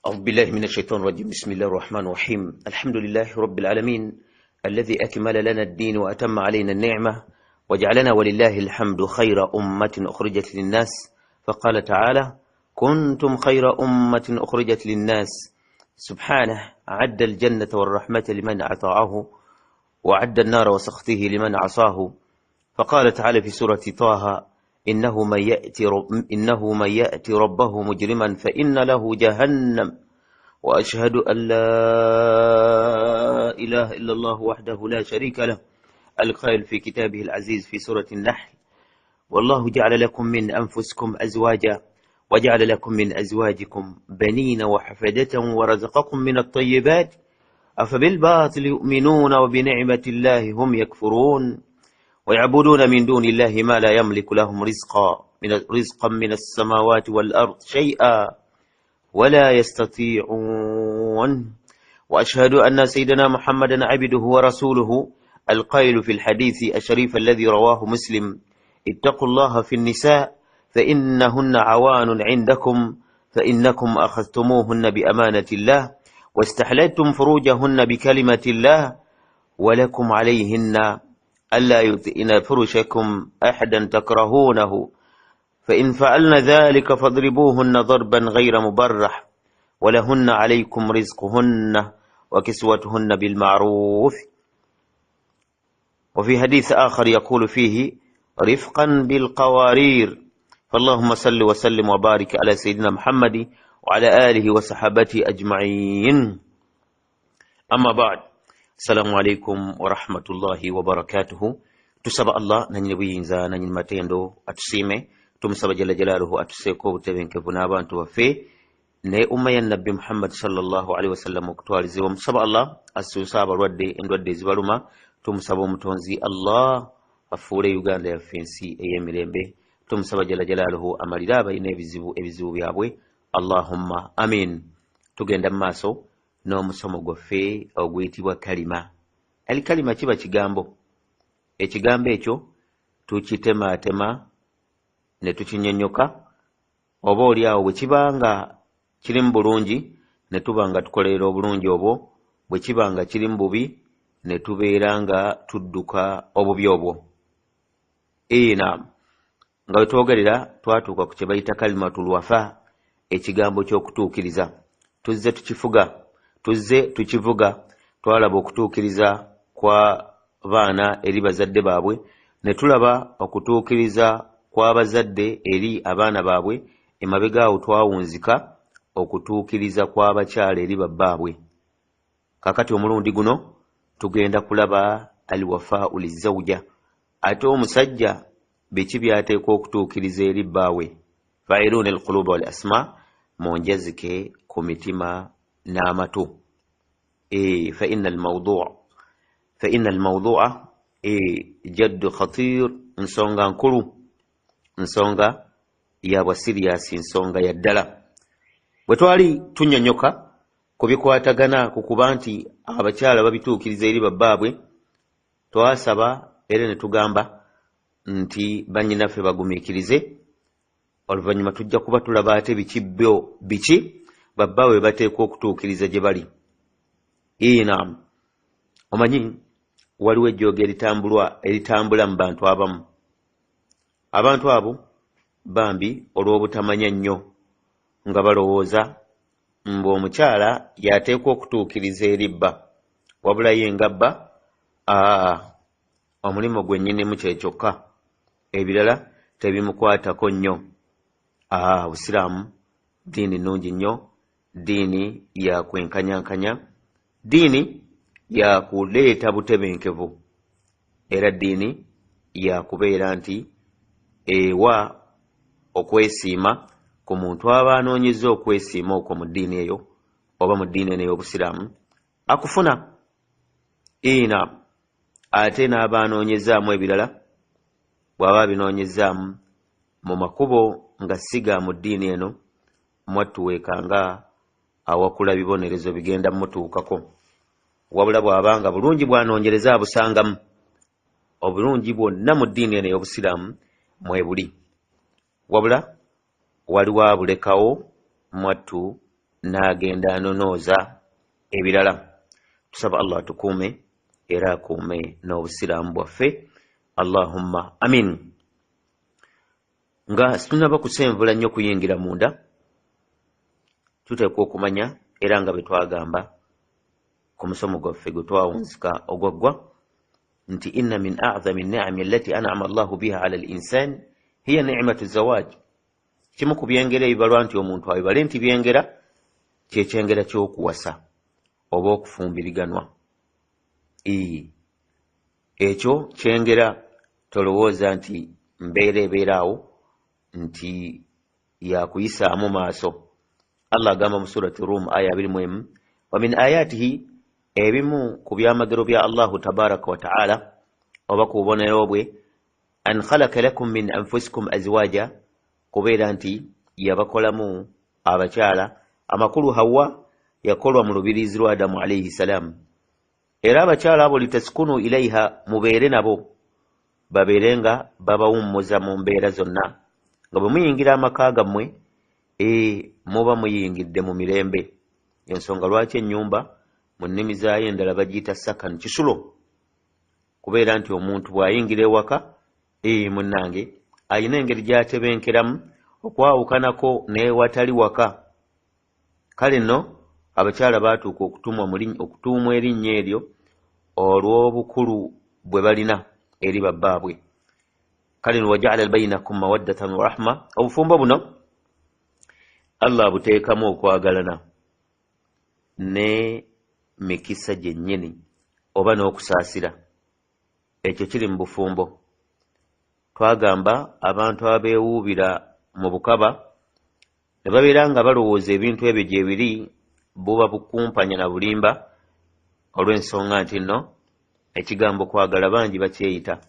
أعوذ بالله من الشيطان الرجيم. بسم الله الرحمن الرحيم. الحمد لله رب العالمين الذي أكمل لنا الدين وأتم علينا النعمة وجعلنا ولله الحمد خير أمة أخرجت للناس، فقال تعالى: كنتم خير أمة أخرجت للناس. سبحانه عد الجنة والرحمة لمن أطاعه، وعد النار وسخطه لمن عصاه. فقال تعالى في سورة طه: إنه من يأتي ربه مجرما فإن له جهنم. وأشهد أن لا إله إلا الله وحده لا شريك له، القائل في كتابه العزيز في سورة النحل: والله جعل لكم من أنفسكم أزواجا وجعل لكم من أزواجكم بنين وحفدة ورزقكم من الطيبات، أفبالباطل يؤمنون وبنعمة الله هم يكفرون. ويعبدون من دون الله ما لا يملك لهم رزقا من السماوات والأرض شيئا ولا يستطيعون. وأشهد أن سيدنا محمدا عبده ورسوله، القائل في الحديث الشريف الذي رواه مسلم: اتقوا الله في النساء فإنهن عوان عندكم، فإنكم أخذتموهن بأمانة الله واستحللتم فروجهن بكلمة الله، ولكم عليهن ألا يطئن فرشكم أحدا تكرهونه، فإن فعلن ذلك فاضربوهن ضربا غير مبرح، ولهن عليكم رزقهن وكسوتهن بالمعروف. وفي حديث آخر يقول فيه: رفقا بالقوارير. فاللهم صل وسلم وبارك على سيدنا محمد وعلى آله وصحابته أجمعين. أما بعد، السلام عليكم ورحمة الله وبركاته. Tusaba Allah nanyini buyinza, nanyini matendo, atusiime. Tumusaba jalla jalaaluhu atuseeko obutebenkevu n'abantu baffe ne umma ya Nabbi Muhammad sallallahu alaihi wasallam okutwalizibwa. Musaba Allah asuuse abalwadde endwadde ezibaluma. Tumusaba Omutonzi Allah afuule Uganda yaffe ensi ey'emirembe. Tumusaba jalla jalaaluhu amalire abalina ebizibu ebizibu byabwe. Allahumma amin. Tugenda mu maaso n'omusomo gwaffe oguyitibwa kalima. Alikalima kiba kigambo, ekigambo ekyo tukitemaatema ne tukinyonnyoka, oba oli awo bwe kiba nga kirimu bulungi ne tuba nga tukolerera obulungi obwo, bwe kiba nga kirimu bubi ne tubeera nga tudduka obubi obwo. Naam, nga bwe twogerera twatuuka ku kye bayita kalimatul wafa, ekigambo ky'okutuukiriza. Tuzze tukifuga, tuzze tukivuga. Twalaba okutuukiriza kwa baana eri bazadde baabwe, ne tulaba okutuukiriza kw'abazadde eri abaana baabwe. Emabega awo twawunzika okutuukiriza kw'abakyala eri babbaabwe. Kakati omulundi guno tugenda kulaba alwafaau lizawja, ate omusajja biki by'ateekwa okutuukiriza eri bbaawe. Fairuna alquluba wal asma, munjazike ku mitima n'amatu. Fa inna almawdua jaddu khatir, nsonga nkulu, nsonga ya bwa serious, nsonga ya ddala. Bwe twali tunnyonnyoka ku bikwatagana ku kuba nti abakyala babituukiriza eri babbaabwe, twasaba era ne tugamba nti bannyinaffe bagumiikirize, oluvannyuma tujja kuba tulaba ate biki byo, biki babbaabwe bateekwa okutuukiriza gye bali. Naam, omanyi waliwo ejjooga eritambulwa, eritambula mu bantu abamu. Abantu abo bambi olw'obutamanya nnyo nga balowooza mbu omukyala y'ateekwa okutuukiriza eri bba, wabula ye nga bba aa omulimu gwe nnyinimu kye kyokka, ebirala tebimukwatako nnyo. Aa, Obusiraamu ddiini nnungi nnyo, ddiini ya kwenkanyankanya, ddiini ya kuleeta butebenkevu, era ddiini ya kubeera nti ewa okwesiima ku muntu aba anoonyeza okwesiima okwo mu ddiini eyo oba mu ddiini eno ey'Obusiraamu akufuna. Ina ate n'aba anoonyezaamu ebirala, bw'aba abinoonyezaamu mu makubo nga siga mu ddiini eno, mwattuweeka nga awakula bibonerezo bigenda mutuukako. Wabula bw'abanga bulungi bw'anoonyereza abusangamu, obulungi bwonna mu ddiini eno ey'Obusiraamu mwebuli, wabula waliwo abulekawo mwattu. N'agenda anonooza ebirala. Tusaba Allah atukuume era akuume n'obusiraamu bwaffe. Allahumma amin. Nga situnaba kusenvula nnyo kuyingira munda, tuteekwa okumanya era nga bwe twagamba ku musomo gwaffe gwe twawunzika ogwaggwa nti inna min a'zami ni'ami allati an'ama Allahu biha ala al-insan hiya ni'matu zawaj. Kimu ku byengera ebibalwa nti omuntu abibale nti byengera, kyekyengera ky'okuwasa oba okufumbiriganwa. Ekyo kyengera, tolowooza nti mbeera ebeera awo nti yakuyisaamu maaso. Allah agamba mu surati Rum aya 21, wa min ayatihi, ebimu ku byamagero bya Allahu tabaraka wa taala oba ku bubonero bwe, an khalaka lakum min anfusikum azwaja, kubeera nti yabakolamu abakyala. Amakulu, Hawa yakolwa mu lubiriizi lwa Adamu alaihi salaamu. Era abakyala abo, litaskunu ilaiha, mubeere nabo, babeere nga babawummuza mu mbeera zonna, nga bwe muyingira amaka gammwe muba muyingidde mu mirembe. Ensonga lwaki ennyumba mu nnimi zaayo endala bagiyita sakan, kisulo, kubeera nti omuntu bw'ayingira ewaka, munnange, ayina engeri gy'atebenkeramu okwawukanako n'ewatali waka. Kale nno abakyala baatuuka okutuumwa erinnya eryo olw'obukulu bwe balina eri babbaabwe. Kale no wajaala bainakum mawaddatan wa rahma, obufumbo buno Allah abuteekamu okwagalana ne mikisa gyennyini oba n'okusaasira. Ekyo kiri mu bufumbo. Twagamba abantu abeewuubira mu bukaba ne babeera nga balowooza ebintu ebyo gye biri, buba bukumpanya na bulimba, olw'ensonga nti nno ekigambo kwagala bangi bakyeyita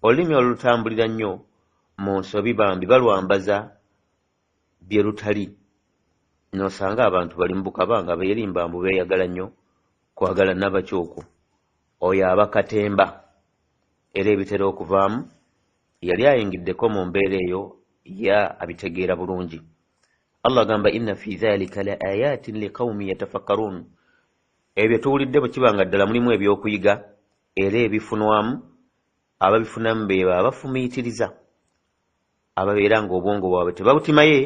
olulimi olutambulira nnyo mu nsobi, bambi balwambaza bye lutali. Nosanga abantu bali mu bukaba nga beerimba mbu beeyagala nnyo. Kwagala nabaki okwo? Oyo aba katemba, era ebitera okuvaamu yali ayingiddeko mu mbeera eyo ya abitegeera bulungi. Allah agamba, inna fi dhalika la ayatin liqaumin yatafakkarun. Ebyo tuwulidde bwe kiba nga ddala mulimu ebyokuyiga era ebifunwamu, ababifunamu beebo abafumiitiriza, ababeera nga obwongo bwabwe tebabutimaye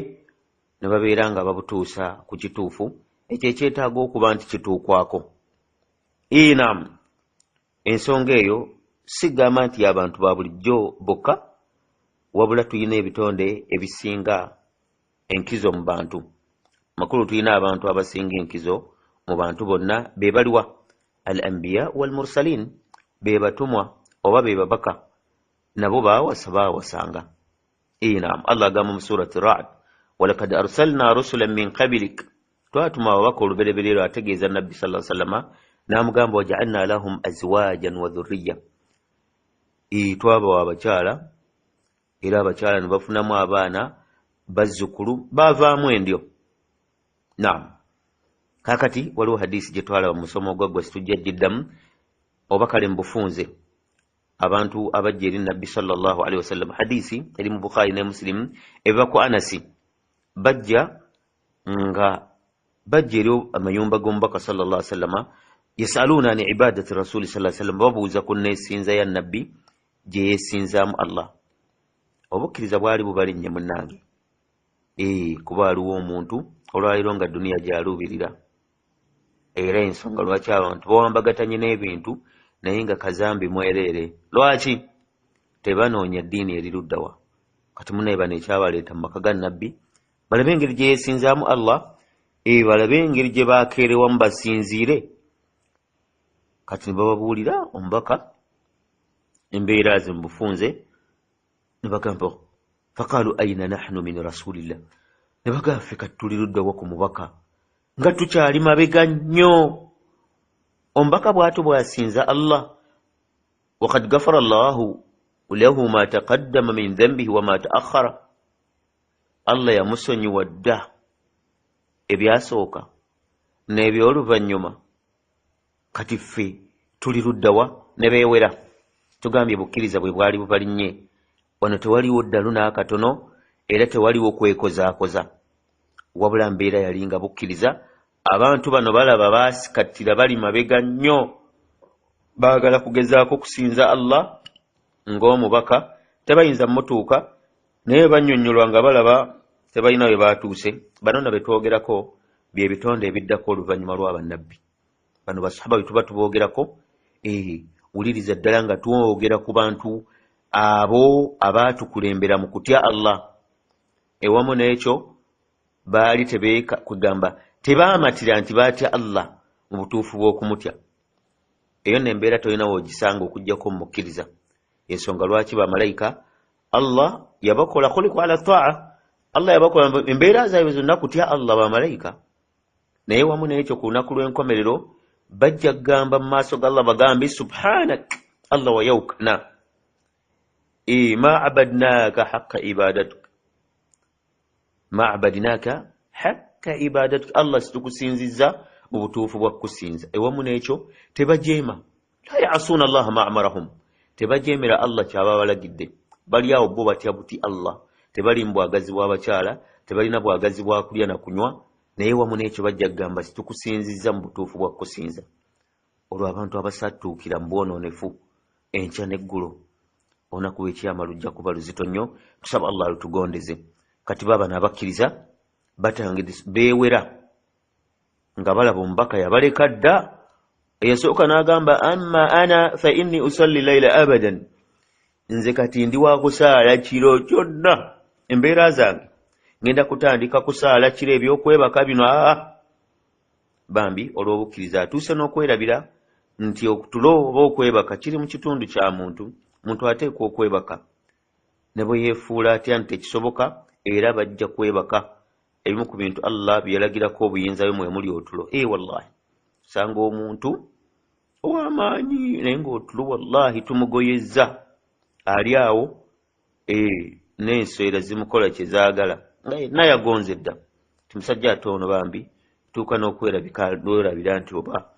ne babeera nga babutuusa ku kituufu ekyo ekyetaaga okuba nti kituukwako. Inam, ensonga eyo sigamba nti abantu ba bulijjo bokka, wabula tulina ebitonde ebisinga enkizo mu bantu. Makulu, tulina abantu abasinga enkizo mu bantu bonna, be baliwa? Al anbiya wal mursalin, be batumwa oba be babaka, nabo baawasa, baawasanga. Inam, Allah agamba mu surati Rad, walakad arsalna rusulan min qabilik, twatuma ababaka olubereberye lwo, ategeeza Nabbi sa sallama, n'amugamba wajaalna lahum azwajan wa dhurriya, twabawa abakyala era abakyala ne bafunamu abaana, bazzukulu, bavaamu endyo. Naam, kakati waliwo hadisi gye twalaba mu musomo ogwaggwa, situjja giddamu oba kale mu bufunze. Abantu abajja eri Nabbi sallallahu alaihi wasallam, hadisi eri mu Bukhari ne Musilimu, eva ku Anasi, bajja nga bajja eri amayumba g'omubaka sallallahu alaihi wasallama, yasaluuna ani ibadati rasuli sallallahu alaihi wasallam, babuuza ku neesinza ya Nabbi gye yeesinzaamu Allah. Obukkiriza bwali bubalinnye, munnange, kuba aliwo omuntu olwaliro nga duniya gy'aluubirira. Era ensonga lwaki abantu bawambagatanye n'ebintu naye nga kazambi mwereere, lwaki tebanoonya ddiini eri luddawa? Kati munaye, bano ekyabaleeta mu maka ga Nabbi balabe engeri gye yeesinzaamu Allah, balabe engeri gye bakeerewamu basinziire. Kati ne bababuulira omubaka embeera ze mu bufunze, ne bagamba, faqaalu aina nahnu min rasulillah, ne bagamba, ffe kati tuli luddawa ku mubaka, nga tukyali mabega nnyo? Omubaka bw'atyo bw'asinza Allah, wakad gafara Allahu lahu ma taqaddama min dhambihi wama taakhara, Allah yamusonyiwa dda ebyasooka n'ebyoluvannyuma, kati ffe tuli luddawa? Ne beewera. Tugambye bukkiriza bwe bwali bubalinnye. Wano tewaliwo ddalu n'akatono, era tewaliwo kwekozaakoza, wabula mbeera yali nga bukkiriza. Abantu bano balaba baasikattira, bali mabega nnyo, baagala kugezaako kusinza Allah ng'omubaka, tebayinza mutuuka, naye bannyonnyolwa nga balaba tebalina we batuuse. Bano nno be twogerako bye bitonde ebiddako oluvannyuma lwa bannabbi. Bano basahaba bwe tuba tuboogerako, wuliriza ddala nga twogera ku bantu abo abaatukulembera mu kutya Allah. Ewamu n'ekyo baali tebeeka, kwegamba tebaamatira nti baatya Allah mu butuufu bw'okumutya. Eyo nno embeera tolina w'ogisanga okuggyako mu mukkiriza. Ensonga lwaki bamalayika Allah yabakola khuliku ala taa, Allah yabakola embeera zaabwe zonna kutya Allah, bamalayika. Naye wamu n'ekyo ku lunaku lw'enkomerero bajja kugamba mu maaso ga Allah, bagambe subhanak Allah wayawukna ma abadnaka haqqa ibadatuk, ma abadnaka haqqa ibadatuk, Allah situkusinzizza mu butuufu bwa kukusinza. Ewamu n'ekyo tebajeema, la yasuuna allaha ma amarahum, tebajeemera Allah kyaba balagidde. Bali awo bo batya buti Allah, tebali mu bwagazi bw'abakyala, tebalina bwagazi bwa kulya na kunywa, naye wamu n'ekyo bajja kugamba situkusinzizza mu butuufu bwa kukusinza. Olwo abantu abasattuukira mu bwonoonefu enkya n'eggulo, olunaku lw'ekiyama lujja kuba luzito nnyo, tusaba Allah alutugondeze. Kati baaba n'abakkiriza batangidde beewera nga balaba omubaka yabaleka dda. Eyasooka n'agamba amma ana fa inni usalli laila abadan, nze kati ndi wa kusaala kiro kyonna, embeera zange ngenda kutandika kusaala kiro, ebyokwebaka bino aa. Bambi olw'obukkiriza atuuse n'okwerabira nti okutulo oba okwebaka kiri mu kitundu kya muntu, muntu ateekwa okwebaka ne bwe yeefuula atya nti tekisoboka, era bajja kwebaka. Ebimu ku bintu Allah bye yalagirako obuyinza bwe mwe muli otulo. Wallahi osanga omuntu ow'amaanyi naye ng'otulo wallahi tumugoyezza, ali awo n'enswera zimukola kye zaagala nga yenna yagonze dda. Ti musajja ate ono bambi tuuka n'okwerabira nti oba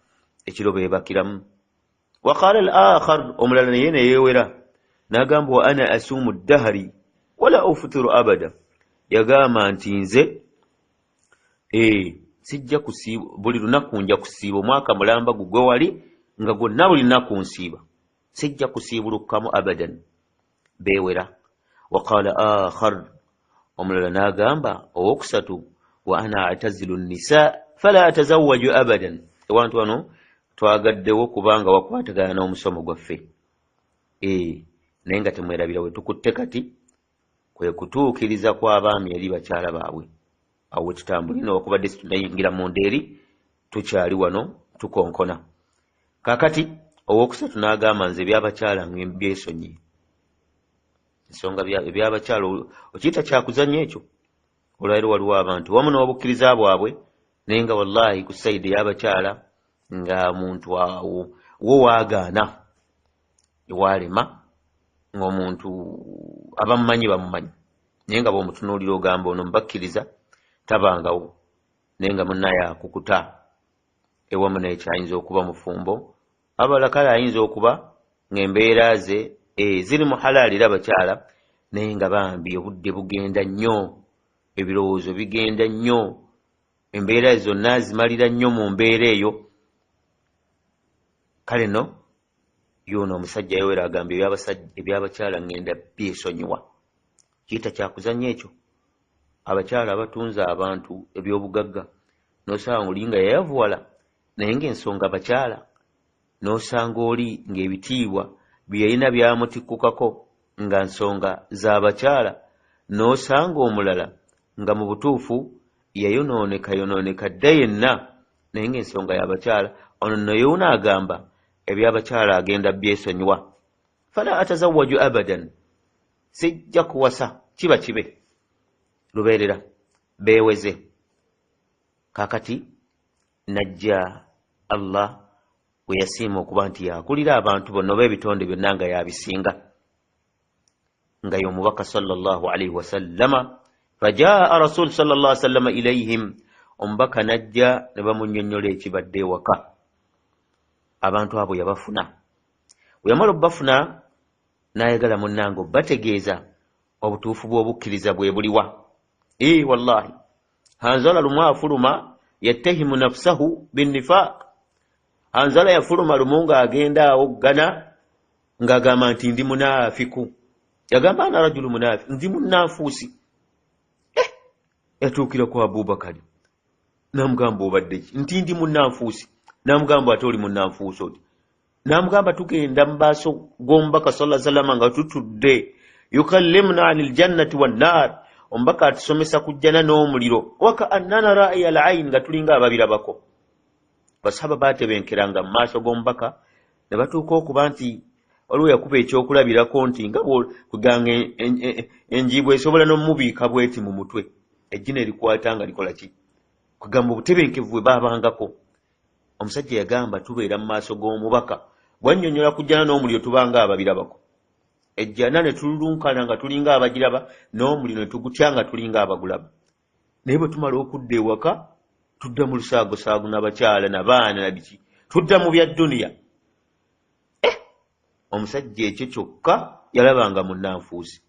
ekiro beebakiramu. Waqala al akhar, omulala naye ne yeewera n'agamba wa ana asuumu ddahari wala ufutiru abada, yagamba nti nze sijja kusiiba, buli lunaku nja kusiiba, omwaka mulamba gugwe wali nga gwonna buli lunaku nsiiba, sijja kusiibulukukamu abadan. Beewera. Waqala akhar, omulala n'agamba owokusatu wa ana atazilu nnisa fala atazawwaju abadan. Ewantu wano twagaddewo kubanga wakwatagana n'omusomo gwaffe, naye nga temwerabira we tukutte kati kwe kutuukiriza kw'abaami eri bakyala baabwe. Awo we tutambulire, newakubadde situnayingira munda eri, tukyali wano tukonkona. Kaakati owokusatu n'agamba nze ebyabakyala byesonyiye, ensonga ebyabakyala okiyita kyakuzannya ekyo. Olwaleero waliwo abantu wamu n'obukkiriza bwabwe, naye nga wallahi ku sayidi ey'abakyala nga muntu awo wo waagaana ewalema, ng'omuntu abamumanyi bamumanyi, naye nga bw'omutunuulira ogamba ono mubakkiriza tabangawo, naye nga munnaye akukuta. Ewamu n'ekyo ayinza okuba mufumbo, abala kale ayinza okuba ng'embeera ze ziri mu halaali era bakyala, naye nga bambi obudde bugenda nnyo, ebirowoozo bigenda nnyo, embeera zonna zimalira nnyo mu mbeera eyo. Kale nno yono omusajja yewera agamba ebyabakyala ngenda byesonyiwa, kiyita kyakuzannya ekyo. Abakyala abatunze abantu ebyobugagga, n'osanga oli nga yayavuwala naye ng'ensonga bakyala, n'osanga oli ng'ebitiibwa bye yalina byamutikkukako nga nsonga z'abakyala, n'osanga omulala nga mu butuufu yayonooneka yonooneka dda yenna naye ng'ensonga y'abakyala. Ono nno yeewuna agamba ebyabakyala agenda byesonyiwa, fala atazawwaju abadan, sijja kuwasa kiba kibe lubeerera. Beeweze. Kaakati najja Allah we yasiima okuba nti yakulira abantu bonna oba ebitonde byonna nga yabisinga, nga y'omubaka sallallahu alaihi wasallama. Fajaa rasul sallallahu alaihi wasallama ilayhim, omubaka najja ne bamunnyonnyola ekibadde ewaka. Abantu abo yabafuna, bwe yamala obbafuna n'ayagala munnange obbategeeza obutuufu bw'obukkiriza bwe buliwa. Wallahi Hanzala lumu afuluma Yattahimu nafsahu binnifaq. Hanzala yafuluma lumu ng'agenda awo ggana ng'agamba nti ndi munaafiku. Yagamba ana rajulu munafi, ndi munnanfuusi. Eh, yatuukira ku Abubakari namugamba obadde ki? Nti ndi munnanfuusi. Namugamba ate oli munnanfuusi oti? Namugamba tugenda mu maaso g'omubaka salla sallama nga tutudde, yukallimuna ani ljannati wannar, omubaka atusomesa ku jjana n'omuliro, waka annana ra'ya al ain, nga tulinga ababirabako. Basahaba batebenkeranga mu maaso g'omubaka ne batuuka okuba nti waliwo yakuba ekyokulabirako nti nga kuganga enjiibwa esobola n'omubiika bweti mu mutwe, ejjina erikwata nga likola ki, kugamba obutebenkevu bwe baabangako. Omusajja yagamba tubeera mu maaso g'omubaka bwannyonnyola ku jjana n'omuliro, tubanga ababirabako. Ejjana ne tululunkana nga tulinga abagiraba, n'omuliro ne tugutya nga tulinga abagulaba. Naye bwe tumala okudda ewaka tudda mu lusaagosaago n'abakyala nabaana na biki, tudda mu bya duniya. Omusajja ekyo kyokka yalabanga munnanfuusi.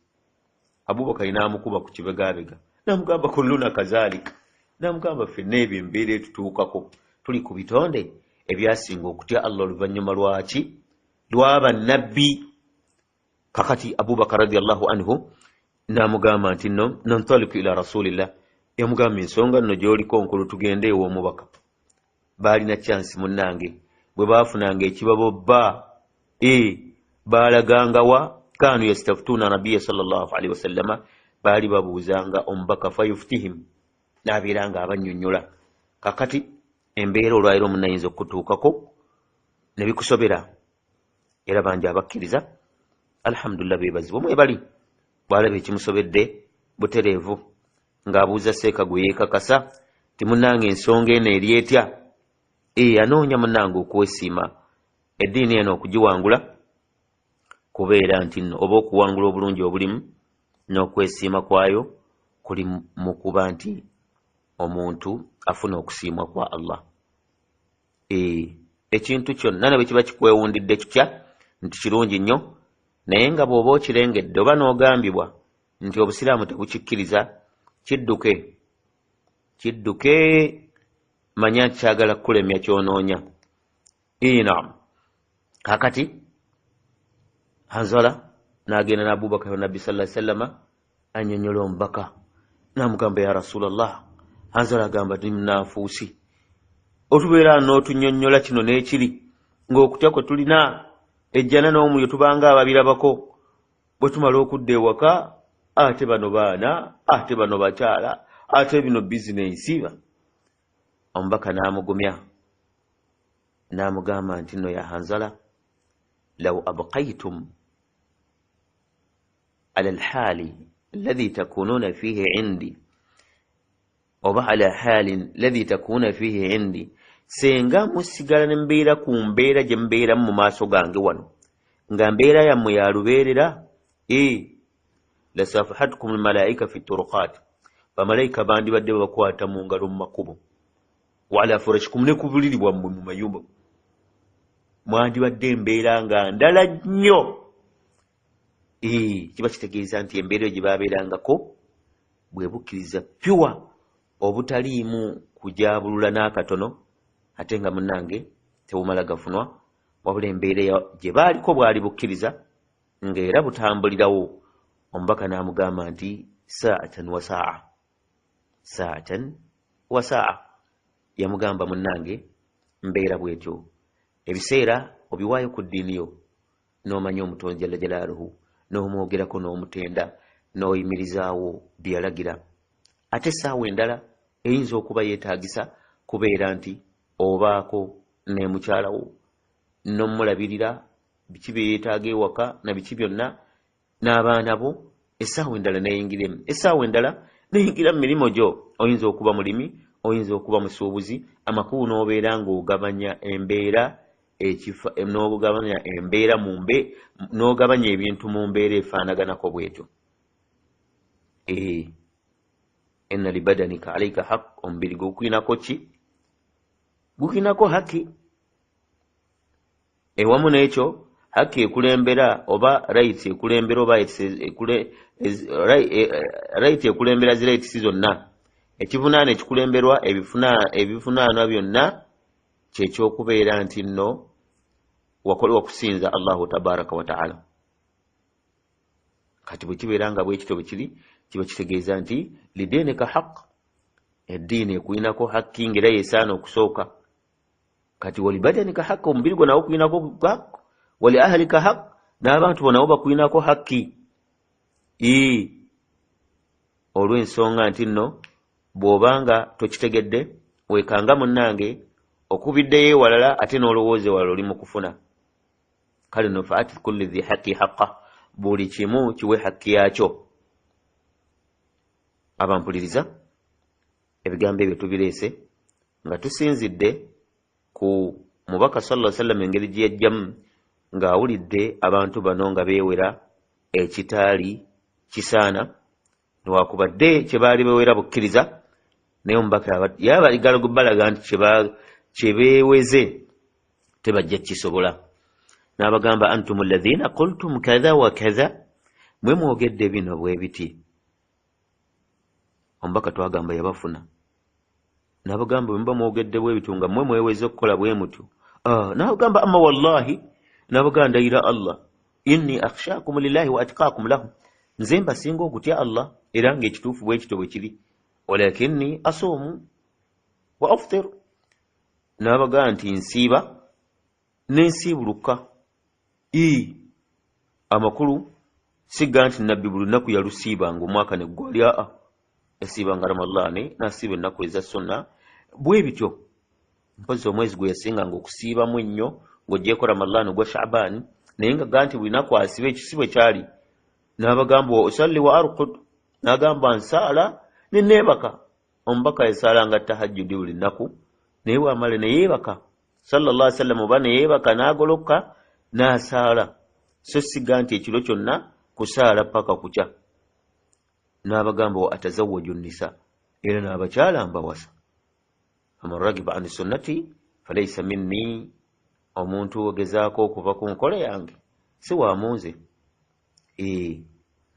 Abubakari n'amukuba ku kibegabega n'amugamba kulluna kazaalika, n'amugamba ffenna ebyo embeera etutuukako, tuli ku bitonde ebyasinga okutya Allah oluvannyuma lwaki lwaba nabbi. Kakati Abubakar radiallahu anhu n'amugamba nti no nantaliku ila rasulillah, yamugamba ensonga nno gy'oliko nkulu, tugende ew'omubaka. Baalina kyansi munnange, bwe baafunanga ekibabo bba baalagangawa kanu yastaftuuna nabiya sallallahu alaihi wasallama, baali babuuzanga omubaka fayuftihim, n'abeera nga abannyonnyola. Kakati embeera olwaliro omunayinza okutuukako ne bikusobera, era bangi abakkiriza alhamdulillah beebazibwa mwebali bw'alaba ekimusobedde butereevu ng'abuuza seeka gwe yeekakasa ti munnange ensonga eno eri etya. Anoonya munnange okwesiima eddiini eno okugiwangula kubeera nti nno oba okuwangula obulungi obulimu n'okwesiima kwayo kuli mu kuba nti omuntu afuna okusiimwa kwa Allah. Ekintu kyonna ne bwe kiba kikwewundidde kitya nti kirungi nnyo, naye nga bw'oba okirengedde oba n'ogambibwa nti obusiraamu tebukikkiriza, kidduke, kidduke, manya nti kyagala kukulemya kyonoonya. Naam. Kakati Hanzala n'agenda n'Abubakar nabbi sallallahu alaihi wasallama annyonnyola omubaka n'amugamba ya Rasulallah. Hanzala agamba ndi munanfuusi, otubeera n'otunnyonnyola kino n'ekiri ng'okutya kwe tulina ejjana n'omuliro tubanga ababirabako, bwe tumala okudda ewaka ate bano baana, ate bano bakyala, ate bino bizinensi. Omubaka n'amugumya n'amugamba nti nno ya Hanzala, law abqaitum ala alhaali alladhi takununa fihi indi, oba ala haalin alladhi takununa fihi indi, senga musigala ne mbeera ku mbeera gye mubeeramu mu maaso gange wano, nga mbeera yammwe ya lubeerera, lasafahatukum almalaika fi turuqat, bamalayika bandibadde babakwata mu ngalo mu makubo, waala furashikum, ne ku buliri bwammwe mu mayumba mwandibadde embeera nga ndala nnyo. Kiba kitegeeza nti embeera eyo gye babeerangako bwe bukkiriza pyuwa obutaliimu kujaabulula n'akatono, ate nga munnange tebumala gafunwa, wabula embeera gye baaliko bwali bukkiriza ng'era butambulirawo. Omubaka n'amugamba nti saatan wa saa, saatan wa saa. Yamugamba munnange mbeera bwetyo, ebiseera obiwaayo ku ddiini yo n'omanya omutonzi jalla jalaaluhu, n'omwogerako n'omutenda n'oyimirizaawo bye yalagira, ate essaawa endala eyinza okuba yeetaagisa kubeera nti obaako ne mukyala wo n'omulabirira biki bye yeetaaga ewaka na biki byonna n'abaana bo, essaawa endala neeyingiremu, essaawa endala neyingira mu mirimu gyo. Oyinza okuba mulimi, oyinza okuba musuubuzi, amakulu n'obeera ng'ogabanya embeera ekifa, n'ogabanya embeera mu mbe, n'ogabanya ebintu mu mbeera efaanaganako bwetyo. Inna libadanika alaika haq, omubiri gukulinako ki? Gukulinako haki. Ewamu n'ekyo haki ekulembera oba right ekulembera oba right ekulembera zi rights zonna Ekivunaano ekikulemberwa ebivunaanwa byonna kyekyokubeera nti nno wakolewa kusinza Allahu tabaraka wataala. Kati bwe kibeera nga bwekityo bwe kiri, kiba kitegeeza nti lidiinika haq, eddiini ekulinako hakki ngaera yesaana okusooka. Kati walibadanika haq, omubiri gwo nawo kulinako haq, wali ahlika haq, n'abantu bo nabo bakulinako hakki, olw'ensonga nti nno bw'obanga tokitegedde weekanga munnange okubiddeyo ewalala ate n'olowooza ewalala oli mu kufuna. Kale no faati kulli dhi haqi haqa, buli kimu kiwe hakki yakyo. Abampuliriza, ebigambo ebyo tubireese nga tusinzidde ku mubaka sallallahu sallam, engeri gye yajjamu ng'awulidde abantu bano nga beewera ekitaali kisaana, newakubadde kye baali bewera bukkiriza, naye omubaka yabaligala balaga nti kye beeweze tebajja kukisobola. N'abagamba, antum alladhina qultum kadha wa kadha, mwe mwogedde bino bwe biti. Omubaka twagamba yabafuna n'abagamba, bwe muba mwogedde bwe bityo nga mmwe mweweze okukola bwe mutyo. N'abagamba, amma wallahi, n'abagamba, ndayira Allah, inni akhshakum lillahi wa atqakum lahu, nze mbasinga okutya Allah, era ng'ekituufu bwe kityo bwe kiri, walakinni asuumu wa aftiru, n'abagamba nti nsiiba nensiibuluka. Amakulu sigga nti nabbi buli lunaku yalusiibanga omwaka neggwali, aa, yasiibanga Ramadaani n'asiiba ennaku eza sunna bwe bityo. Mpozi omwezi gwe yasinganga okusiibamu ennyo ng'ogyeko Ramadaani ogwa Shabaani, naye nga ga nti buli naku asiba ekisibo kyali. N'abagamba, wa usalli wa arkud, n'agamba nsaala neneebaka. Omubaka yasaalanga tahajjudi buli nnaku, naye bwamala neyeebaka sallallahu alaihi wasallam, oba neyeebaka n'agoloka n'asaala, so siga nti ekiro kyonna kusaala paka kukya. N'abagamba, wa atazawwaju nisa, era n'abakyala mbawasa. Faman ragiba an sunnati falaisa minni, omuntu ogezaako okuva ku nkola yange si wamunze.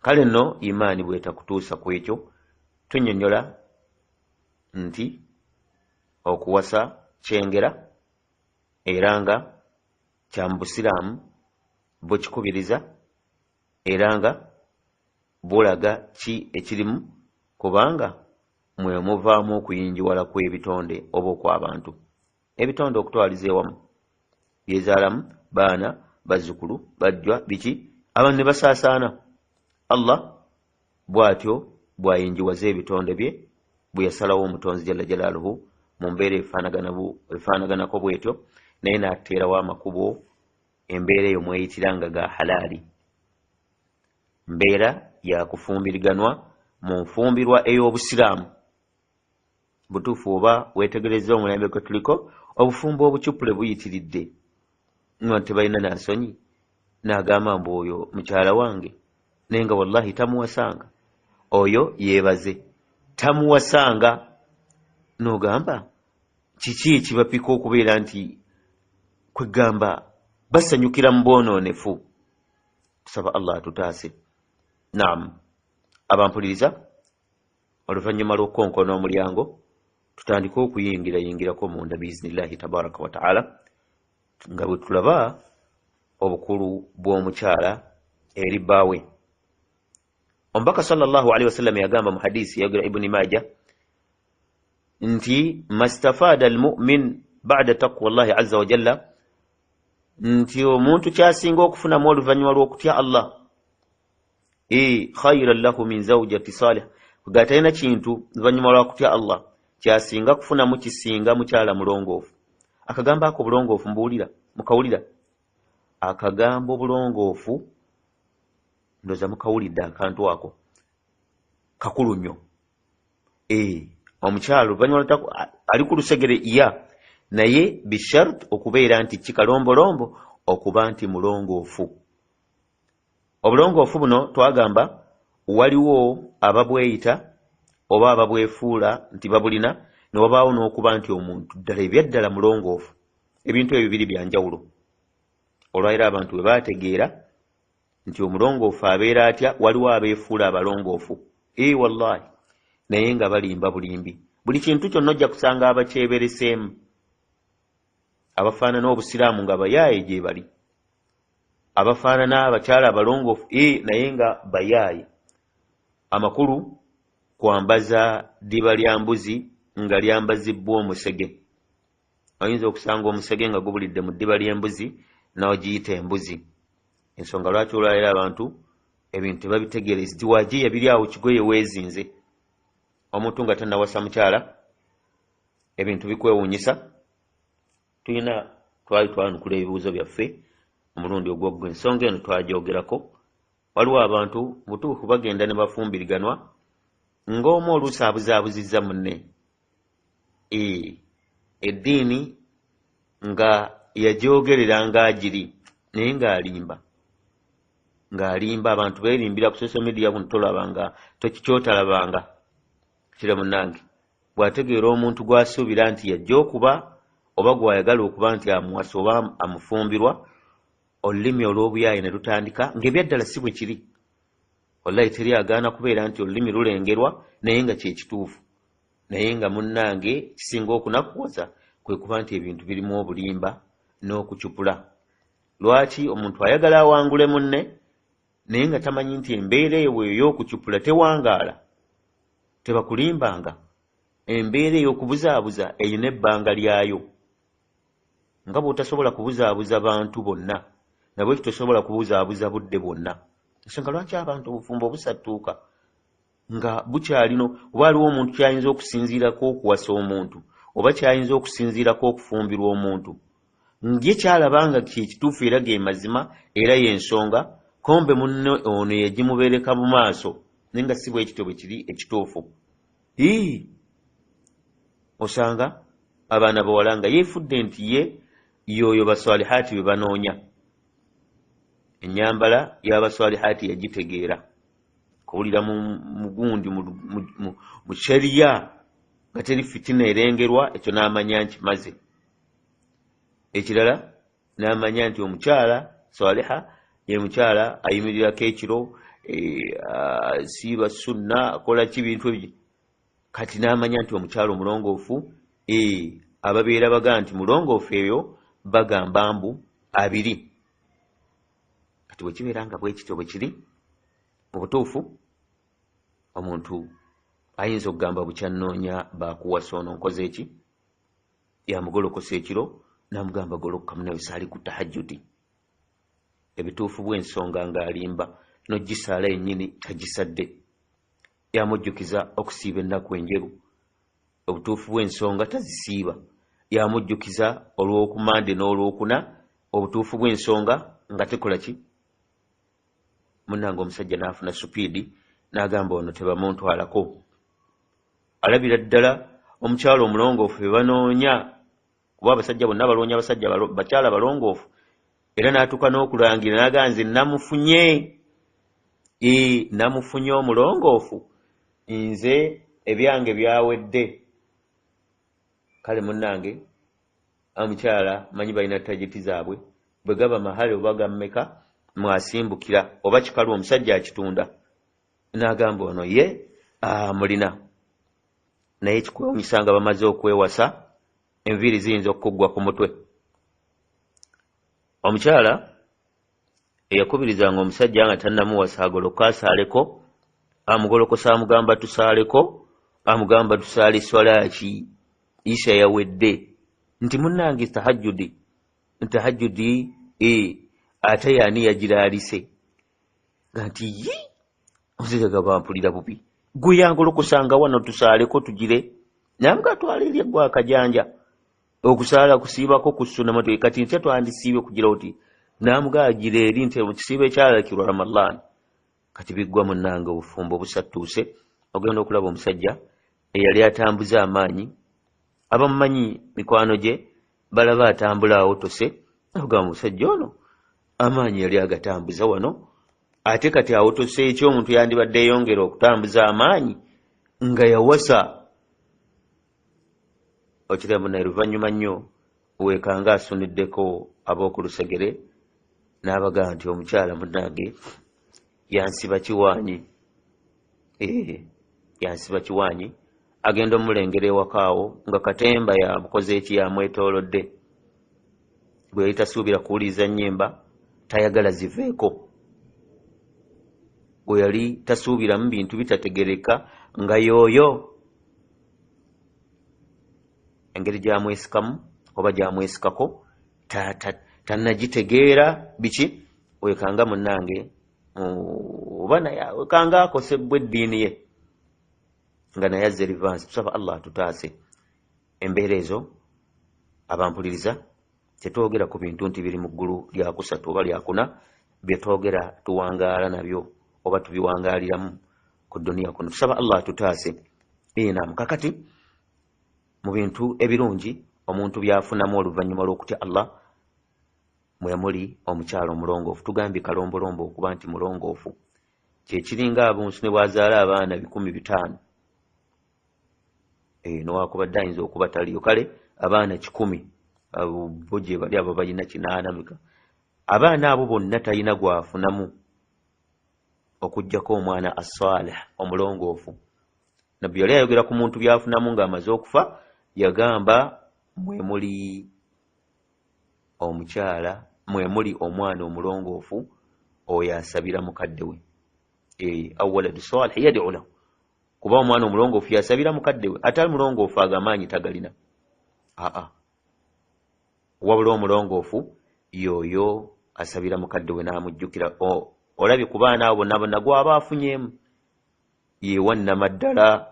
Kale nno imaani bwetakutuusa ku ekyo, tunnyonnyola nti okuwasa kyengera era nga kya mu busiraamu bukikubiriza, era nga bulaga ki ekirimu, kubanga mwe muvaamu okuyinjiwala kw'ebitonde oba okw'abantu. Ebitonde okutwaliza ewamu byezaalamu baana, bazzukulu, bajjwa, biki, abantu ne basaasaana. Allah bw'atyo bw'ayinjiwaza ebitonde bye, bwe yasalawo omutonzi jalla jalaaluhu mu mbeera efaanaganako bw'etyo, naye n'ateerawo amakubo embeera eyo mweyitira nga ga halaali, mbeera ya kufumbiriganwa mu nfumbirwa ey'obusiraamu butuufu. Oba weetegereza omulembe gwe tuliko, obufumbo obucupule buyitiridde nga tebalina nansonyi, n'agamba mbu oyo mukyala wange, naye nga wallahi tamuwasanga, oyo yeebaze tamuwasanga. N'ogamba kiki ekibapika okubeera nti kwegamba basanyukira mu bwonoonefu? Tusaba Allah atutaase. Naam, abampuliriza, oluvannyuma lw'okukonkona omulyango tutandike okuyingira yingirako munda biiznillahi tabaraka wataala, nga bwe tulaba obukulu bw'omukyala eri bbaawe. Omubaka sallallahu alaihi wasallam yagamba mu hadisi yayogera Ibuni Maja nti mastafaada almumin bada taqwa llahi azza wa jalla, nti omuntu kyasinga okufunamu oluvannyuma lw'okutya Allah, khairan lahu min zaujati salih, ga talina kintu luvannyuma lwa kutya Allah kyasinga kufunamu kisinga mukyala mulongoofu. Akagambo ako obulongoofu mbuwulira, mukawulira akagambo obulongoofu, ndoza mukawulidde akantu ako kakulu nnyo. Omukyala oluvannyuma ali ku lusegere ya naye bishart okubeera nti kikalombolombo okuba nti mulongoofu. Obulongoofu buno twagamba waliwo ababweyita oba ababwefuula nti babulina, ne wabaawo n'okuba nti omuntu ddala ebyaddala mulongoofu. Ebintu ebyo biri byanjawulo. Olwaliro abantu bwe baategeera nti omulongoofu abeera atya, waliwo abeefuula abalongoofu, wallahi, Naye nga balimba bulimbi. Buli kintu kyonna ojja kusanga abakyebereseemu abafaanana Obusiraamu nga bayaaye gye bali, abafaanana abakyala abalongoofu naye nga bayaaye. Amakulu kwambaza ddiba lya mbuzi nga lyambazibbwa omusege. Oyinza okusanga omusege nga gubulidde mu ddiba ly'embuzi n'ogiyita embuzi. Ensonga lwaki olwaleero abantu ebintu tebabitegeera, istiwaajiya biri awo kigoye weezinze. Omuntu nga tannawasa mukyala ebintu bikwewuunyisa. Tulina twali twanukula ebibuuzo byaffe omulundi ogwaggwa, ensonga eno twagyogerako. Waliwo abantu butuufu bagenda ne bafumbiriganwa ng'omu oluusi abuzaabuzizza munne. Eddiini nga yagyogerera ng'agiri naye ng'alimba, ng'alimba. Abantu beerimbira ku social media kuno, tolabanga tokikyotalabanga kira. Munnange bw'ategeera omuntu gw'asuubira nti yajja okuba oba gw'ayagala okuba nti amuwasa oba amufumbirwa, olulimi olw'obuyaaye ne lutandika ng'ebyaddala si bwe kiri. Wallahi teri agaana kubeera nti olulimi lulengerwa naye nga kyekituufu. Naye nga munnange kisinga okunakuwaza kwe kuba nti ebintu birimu obulimba n'okucupula. Lwaki omuntu ayagala awangule munne naye nga tamanyi nti embeera eyo ey'okucupula tewangaala? Tebakulimbanga, embeera ey'okubuzaabuza erina ebbanga lyayo. Nga bw'otasobola kubuzaabuza bantu bonna, nabwekyo tosobola kubuzaabuza budde bwonna. Ensonga lwaki abantu obufumbo busattuuka nga bukyalino, oba waliwo omuntu kyayinza okusinziirako okuwasa omuntu oba kyayinza okusinziirako okufumbirwa omuntu, ye kyalaba nga kyekituufu era ge mazima era y'ensonga, kombe munne ono yagimubeereka mu maaso naye nga si bwe kityo bwe kiri ekituufu. Ii, osanga abaana bawala nga yeefudde nti ye y'oyo baswalihaati be banoonya. Ennyambala y'abaswalihaati yagitegeera kuwulira mu mugundi mu shariya nga teri fitina erengerwa, ekyo n'amanya nkimaze. Ekirala n'amanya nti omukyala swaliha ye mukyala ayimirirako ekiro, asiiba sunna, akola ki bintu ebyo. Kati n'amanya nti omukyala omulongoofu, ababeera baga nti mulongoofu eyo bagamba mbu abiri. Kati bwe kibeera nga bwe kityo bwe kiri mu butuufu, omuntu ayinza okugamba bukyannoonya bakuwasa ono nkoze eki, yamugolokosa ekiro n'amugamba golokoka munawe saali ku tahajjudi. Ebituufu bw'ensonga ng'alimba n'ogisaala yennyini tagisadde. Yamujjukiza okusiiba ennaku enjeru, obutuufu bw'ensonga tazisiiba. Yamujjukiza olw'okumande n'olwokuna, obutuufu bw'ensonga nga tekola ki. Munnange omusajja n'afuna supiidi n'agamba ono tebamuntwalako. Alabira ddala omukyala omulongoofu be banoonya, kuba abasajja bonna baloonya abasajja bakyala balongoofu. Era n'atuuka n'okulangira n'agamba nze namufunye, namufunye omulongoofu, nze ebyange byawedde. Kale munnange omukyala manyi balina tageti zaabwe, bwe gaba mahale oba gammeka mwasimbukira oba kikalu omusajja akitunda n'agamba ono ye mulina. Naye kikwewunyisa nga bamaze okwewasa enviiri ziyinza okukuggwa ku mutwe. Omukyala eyakubirizanga omusajja nga tannamuwasa agoloka asaaleko, amugolokosa amugamba tusaaleko, amugamba tusaale swalaaki, isha yawedde, nti munnange tahajjudi, tahajjudi ate yaani yagiraalise nga nti yi omusajja gaba mpulira bubi, gwe yangolokosanga wano tusaaleko tugire, namuga twala eri eggwa akajanja okusaala kusiibako kusuna matwe, kati ntya twandisiibye kugira oti namuga agira eri nti mu kisiibo ekyalakirwa Ramadan. Kati biggwa munnange obufumbo busattuuse. Ogenda okulaba omusajja eyali atambuza amaanyi, abamumanyi mikwano gye balaba atambula awotose, agamba omusajja ono amaanyi yali agatambuza wano, ate kati awotose eki? Omuntu yandibadde eyongera okutambuza amaanyi nga yawasa. Okiramu naye luvannyuma nnyo weekanga asuniddeko ab'oku lusegere n'abagaa nti omukyala munnange yansiba kiwaanyi, Yansiba kiwaanyi agenda omulengera ewakaawo nga katemba yamukoze eki, yamwetoolodde. Gwe yali tasuubira kuwuliriza nnyimba, tayagala ziveeko. Gwe yali tasuubiramu bintu bitategereka, nga yooyo engeri gyamwesikamu oba gyamwesikako tannagitegeera biki. Wekanga munnange oba naye wekanga akosebbwa eddiini ye nga naye azze rivansi. Tusaba Allah atutaase embeera ezo. Abampuliriza, tetwogera ku bintu nti biri mu ggulu lyakusatu oba lyakuna. Byetwogera tuwangaala nabyo oba tubiwangaaliramu ku duniya kuno. Tusaba Allah atutaase. Nam, kakati mu bintu ebirungi omuntu byafunamu oluvannyuma lw'okutya Allah mwemuli omukyala omulongoofu. Tugambye kalombolombo okuba nti mulongoofu kyekiringa abunsu ne bwazaala abaana 500, newakubadde ayinza okuba taliyo, kale abaana 100 bo gye bali, abo balina 8 meka, abaana abo bonna talina gwafunamu okuggyako omwana assalih, omulongoofu. Nabbi yali ayogera ku muntu byafunamu ng'amaze okufa, yagamba mwemuli omukyala, mwemuli omwana omulongoofu oyo asabira mukadde we, aw waladu salih yad'u lahu. Kuba omwana omulongoofu yasabira mukadde we, ate ali mulongoofu ago amaanyi tagalina. Aa, wabula omulongoofu yoyo asabira mukadde we n'amujjukira. Olabye ku baana abo bonna bonna gwaba afunyeemu yewannama ddala.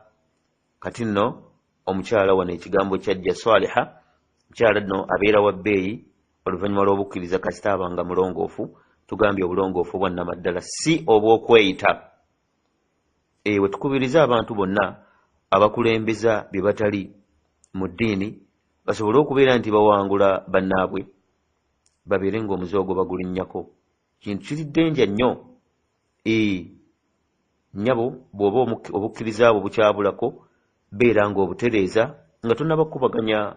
Kati nno omukyala wano ekigambo kyajja saliha. Mukyala nno abeera wa bbeeyi oluvannyuma lw'obukkiriza kasita aba nga mulongoofu. Tugambye obulongoofu bwannama ddala, si obw'okweyita. We tukubiriza abantu bonna abakulembeza bye batali mu ddiini basobole okubeera nti bawangula bannaabwe, babeere ng'omuze ogwo bagulinnyako. Kintu kiri ddenja nnyo. Nnyabo, bw'oba obukkiriza bwo bukyabulako, beera ng'obutereeza nga tonnaba kukubaganya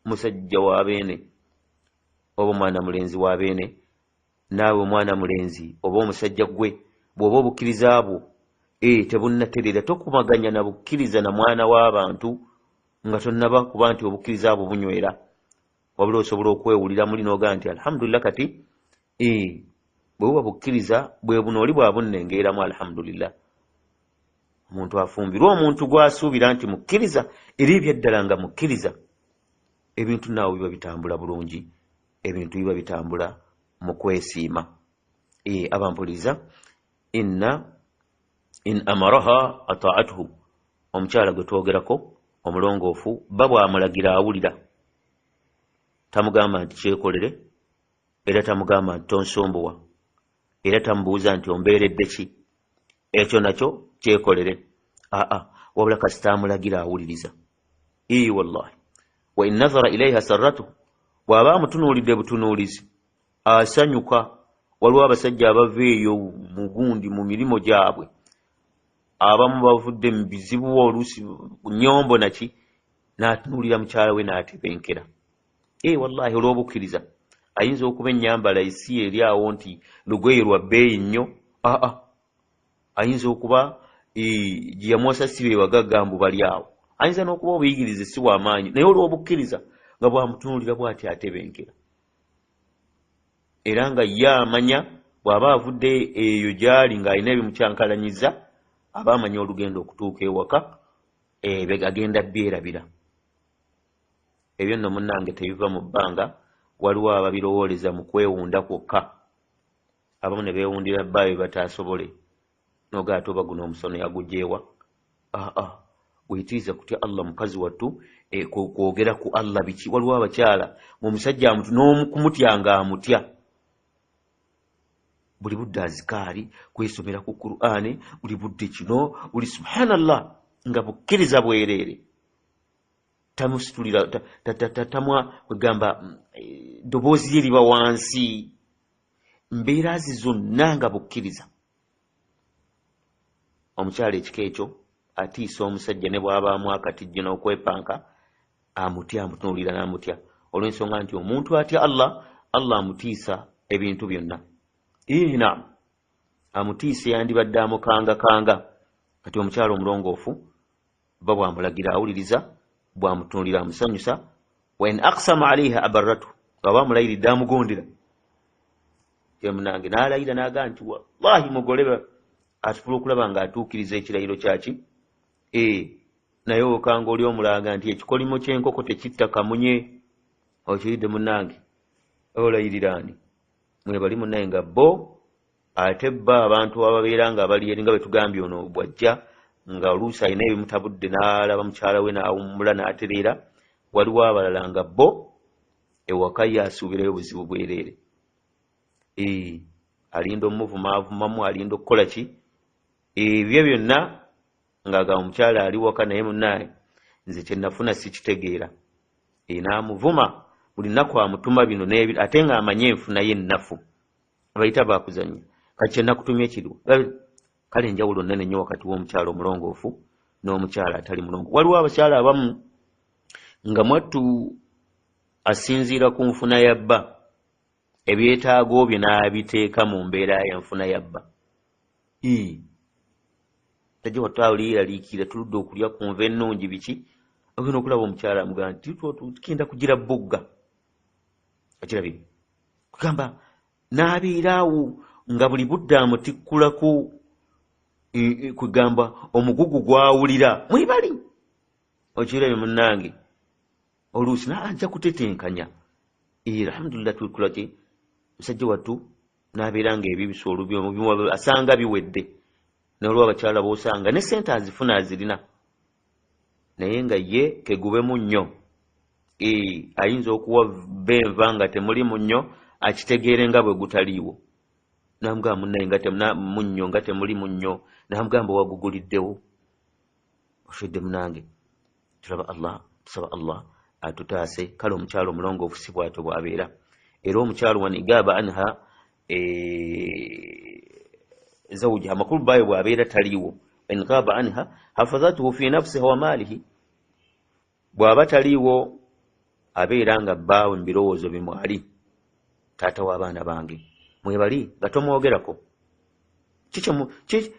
musajja wa beene oba omwana mulenzi wa beene. Naawe omwana mulenzi oba omusajja gwe, bw'oba obukkiriza bwo tebunnatereera, tokumaganya na bukkiriza na mwana w'abantu nga tonnaba kuba nti obukkiriza bwo bunywera. Wabula osobola okwewulira muli n'ogaa nti alhamdulillah, kati bwe buba bukkiriza bwe buno oli bwabunnengeeramu, alhamdulillah. Omuntu afumbirwe omuntu gw'asuubira nti mukkiriza, era ebyaddala nga mukkiriza, ebintu naawe biba bitambula bulungi, ebintu biba bitambula mu kwesiima. Abampuliriza, inna in amaraha ataatuhu. Omukyala gwe twogerako omulongoofu, bba bw'amulagira awulira. Tamugamba nti kyekolere, era tamugamba nti tonsumbuwa, era tamubuuza nti ombeeredde ki, ekyo nakyo kyekolere. Aa, wabula kasita amulagira awuliriza. Ii wallahi, wa in nazara ilaiha sarratuhu. Bw'aba amutunuulidde butunuulizi asanyuka. Waliwo abasajja abava eyo mugundi mu mirimu gyabwe, abamu bavudde mu bizibu, oluusi nyombo naki, n'atunuulira mukyala we n'atebenkera. Wallahi, olw'obukkiriza ayinza okuba ennyambala esi eri awo nti lugoye lwa bbeeyi nnyo. Aa, ayinza okuba gye yamuwasa si be bagagga mbu bali awo, ayinza n'okuba obuyigirize si bw'amaanyi, naye olw'obukkiriza nga bwamutunuulira bw'ati atebenkera. Era nga ye amanya bw'aba avudde eyo gy'ali ng'alina ebimukyankalanyiza, aba amanya olugendo okutuuka ewaka agenda byerabira ebyo. Nno munnange tebiva mu bbanga. Waliwo ababirowooleza mu kwewunda kwokka, abamu ne beewundira bbaayo bataasobole nogaa ate oba guno omusono yagujeewa. Aa, weyitiriza kutya Allah mukazi wattu, kwogera ku Allah biki. Waliwo abakyala ng'omusajja n'okumutya nga amutya, buli budde azikaari, kwesomera ku Qur'ani, buli budde kino, buli subhanallah, nga bukkiriza bwereere. Tamusitulira tamwa kwegamba ddoboozi lye liba wansi, mbeera zi zonna nga bukkiriza. Omukyala ekika ekyo atiisa omusajja ne bw'abaamu akatijjo n'okwepanka, amutya, amutunuulira n'amutya, olw'ensonga nti omuntu atya Allah, Allah amutiisa ebintu byonna. Naam, amutiisa yandibadde amukangakanga. Kati omukyala omulongoofu Bba bw'amulagira awuliriza, bw'amutunuulira amusanyusa. Wa in aqsama alaiha abarratu, bw'aba amulayiridde amugondera. Munange n'alayira n'agamba nti wallahi mugole, asobola okulaba ng'atuukiriza ekirayiro kyaki. Naye okanga oli omulaga nti ekikolimo ky'enkoko tekitta kamunye. Okiridde munnange, olayirira ani? Mwebali munnaye nga bo ate bba abantu ababeera nga bali eri, nga bwe tugambye, ono bw'ajja nga oluusi alina ebimutabudde n'alaba mukyala we n'awummula n'atereera. Waliwo abalala nga bo ewaka ye asuubirayo buzibu bwereere, alinda omuvumaavumamu, alinda okukola ki, ebyo byonna ng'agamba omukyala ali waka, naye munnaye nze kye nafuna sikitegeera. N'amuvuma buli nnaku, amutuma bino n'ebi, ate ng'amanye enfuna ye ennafu. Abayita bakuzannya, kati kye nakutumye kiriwo. Kale enjawulo nnene nnyo wakati w'omukyala omulongoofu n'omukyala atali mulongoofu. Waliwo abakyala abamu nga mwattu asinziira ku nfuna ya bba, ebyetaago bye n'abiteeka mu mbeera y'enfuna ya bba. Tajja watwaliyeraliikirira, tuludde okulya ku nva ennungi biki, ogenda okulaba omukyala amugamba nti tugenda kugira bugga. Okirabye, kugamba n'abeera awo nga buli budde amutikkulako, kugamba omugugu gwawulira mwebali. Okirabye munnange, oluusi naajja kutetenkanya, alhamdulillah, tukola ki, musajja wattu n'abeera nga ebibisa olubi asanga biwedde. Nolwa abakyala b'osanga ne sente azifuna azirina, naye nga ye kegube munnyo, ayinza okuwa benva nga temuli munnyo, akitegeere nga bwe gutaliiwo. Namugamba munnaye nga munnyo nga temuli munnyo, namugamba waguguliddewo. Oshedde munange, tulaba Allah, tusaba Allah atutaase. Kale omukyalo omulongoofu si bwatyo bw'abeera. Era omukyalo wanigaba anha zawujiha, amakulu bayo bw'abeera taliiwo, in gaba anha hafazatuhu fi nafsiha wa maalihi, bw'aba taliiwo abeera nga bbaawe mu birowoozo bimwali, taata w'abaana bange mwebali, nga tomwogerako.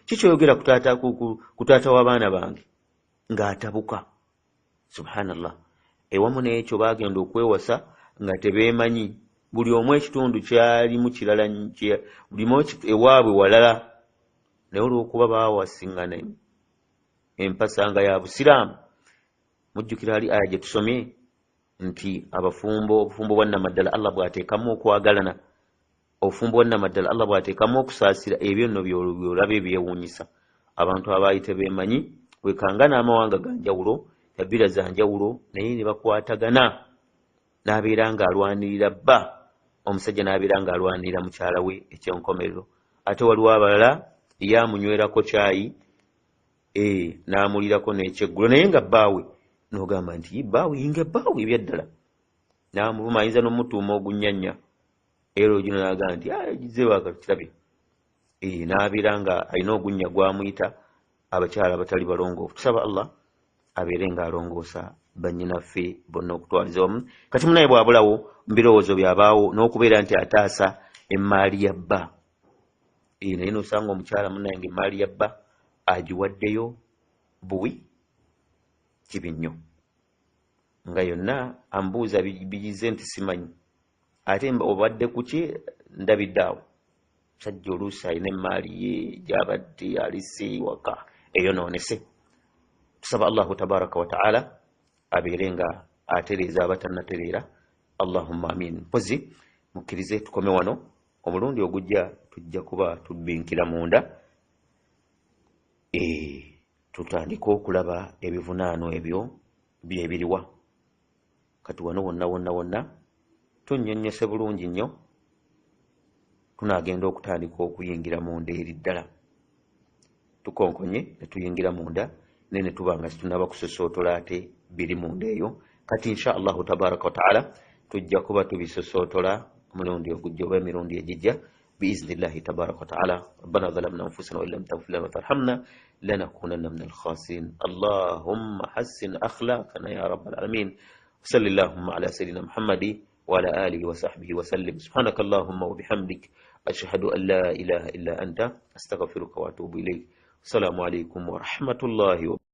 Kikyoyogera ku taata w'abaana bange ng'atabuka? Subhanallah. Ewamu n'ekyo baagenda okwewasa nga tebeemanyi, buli omu ekitundu kyalimu kirala, buli omu ewaabwe walala, naye olw'okuba baawasiŋŋana empasa nga ya busiraamu. Mujjukira ali aya gye tusomye nti abafumbo, obufumbo bwa nnamaddala Allah bw'ateekamu okwagalana, obufumbo bwa nnamaddala Allah bw'ateekamu okusaasira, ebyo nno byolaba ebyewuunyisa. Abantu abaali tebeemanyi, wekanga n'amawanga ga njawulo, kabira za njawulo, naye ne bakwatagana, n'abeera ng'alwanirira bba, omusajja n'abeera ng'alwanirira mukyala we ekyenkomerero. Ate waliwo abalala ye amunywerako kyayi, n'amulirako n'ekyeggulo, naye nga bbaawe, n'ogamba nti bbaawe yinga bbaawe ebyaddala, n'amuvuma, ayinza n'omutuuma ogunnyanya, era ogino n'agamba nti zewakakirabye, n'abeera nga alina ogunnya gw'amuyita. Abakyala abatali balongoofu, tusaba Allah abeere ng'alongoosa bannyinaffe bonna okutwaliza wamu. Kati munaye bw'abulawo mu birowoozo byabaawo n'okubeera nti ataasa emmaali ya bba, naye n'osanga omukyala munnaye nga emmaali ya bba agiwaddeyo buwi. Kibi nnyo, nga yonna ambuuza bigize nti simanyi, ate obadde kuki, ndabidde awo. Musajja oluusi alina emmaali ye gy'abadde alise waka eyonoonese. Tusaba Allahu tabaraka wataala abeere nga atereeza abatannatereera. Allahumma amin. Mpozi mukkirize tukome wano, omulundi ogujja tujja kuba tubbinkira munda, tutandike okulaba ebivunaano ebyo byebiriwa. Kati wano wonna wonna wonna tunnyonnyose bulungi nnyo, tunaagenda okutandika okuyingira munda eri ddala, tukonkonye ne tuyingira munda, naye ne tuba nga situnaba kusosootola ate biri munda eyo. Kati insha Allahu tabaraka wataala tujja kuba tubisosootola omulundi ogujja oba emirundi egijja biiznillahi tabaraka wataala. Rabbana zalamna anfusana wain lam taghfir lana watarhamna lanakunanna min alkhasirin. Allahumma hassin akhlaqana ya rabbal alamin. وصل اللهم على سيدنا محمد وعلى آله وصحبه وسلم. سبحانك اللهم وبحمدك، أشهد أن لا إله إلا أنت، أستغفرك وأتوب إليك. السلام عليكم ورحمة الله وبركاته.